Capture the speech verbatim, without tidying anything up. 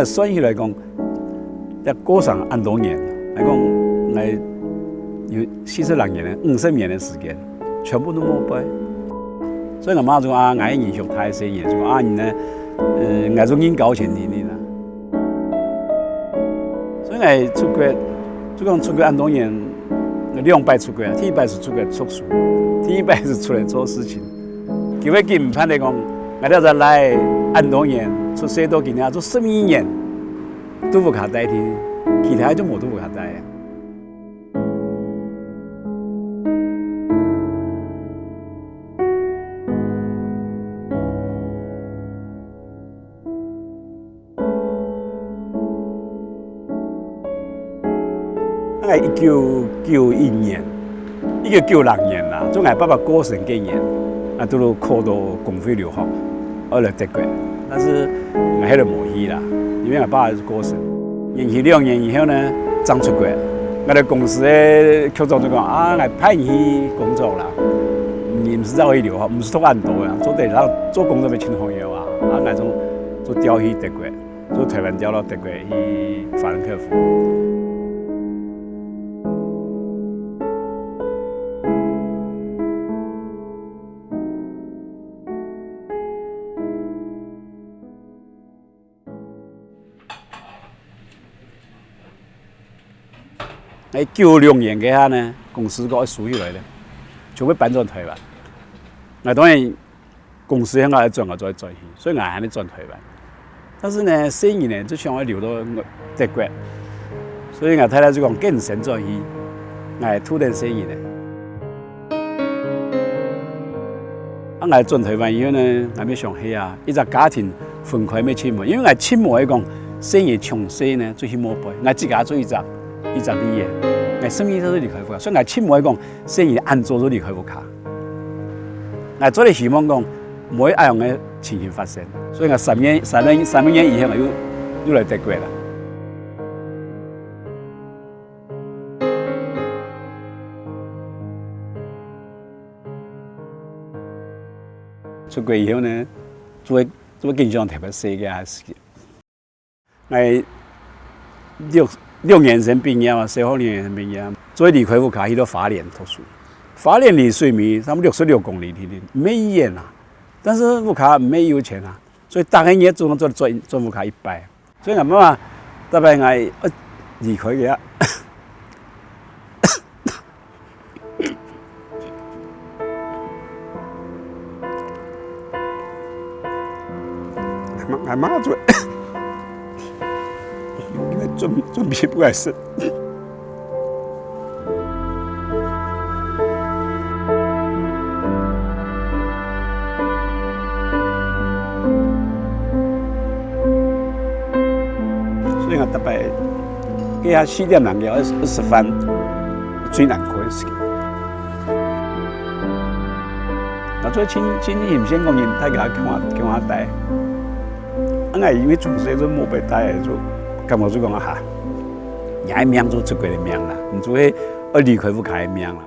算起來講，這過身恁多年，來講，𠊎有四十零年个、五十年个時間，全部都無拜。所以𠊎媽就講啊，𠊎个人畜大細人，就講啊，你呢，呃，𠊎就人交錢分你啦。所以𠊎出國，就講出國恁多年，兩擺出國啊，第一擺係出國讀書，第二擺係出來做事情。 佢會緊毋盼得講，𠊎兜這倈仔恁多年，出世到今下做十二年，在屋下戴定，其他就無在屋下戴啊。 𠊎一九九一年，一九九六年啦，就𠊎爸爸過身該年，啊，堵堵考著公費留學，愛來德國。但是𠊎該下無去啦，因為𠊎爸爸過身。延期兩年以後呢，正出國。𠊎兜公司个局長就講：「啊，𠊎派你去工作啦，你毋使再去留學，毋使讀恁多啊，做得啦，做工作會盡重要啊。」啊，𠊎就，就調去德國。 就臺灣調到德國去法蘭克福。欸，九六年該下呢，公司講愛收起來了，就會搬轉臺灣。𠊎當然 公司向𠊎轉，𠊎就愛轉去，所以𠊎還係轉臺灣。但是呢，細人呢，就想愛留到德國，所以𠊎太太就講：「該你先轉去，𠊎渡等細人呢。」啊，𠊎轉臺灣以後呢，𠊎乜想係啊，一隻家庭分開乜盡無，因為𠊎盡無愛講細人從細呢，就去無背，𠊎自家就一隻，一隻倈仔，𠊎十二歲就離開屋下，所以𠊎盡無愛講細人恁早就離開屋下。 𠊎做得希望講，毋會恁樣个情形發生。所以𠊎三年，三年，三年以後，𠊎又，又來德國啦。出國以後呢，就會，就會緊想特別細个事情。 𠊎六，六年生畢業啊，小學六年生畢業，就離開屋下去到花蓮讀書。花蓮離水美差不多六十六公里，毋係遠啊。但是屋下毋係有錢啊，所以逐個月總共轉，轉，轉屋下一擺。所以𠊎媽媽逐擺𠊎，呃，離開个啊， 𠊎媽，𠊎媽做，因為準，準備毋會食。所以𠊎逐擺 該下四點零个愛，愛食飯，最難過个事情。𠊎做盡，盡欣羨講人大家共下，共下戴。啊，𠊎因為從細就無白戴，就感覺就講啊，哈，若个命就出國个命啦，毋就係愛離開屋下个命啦。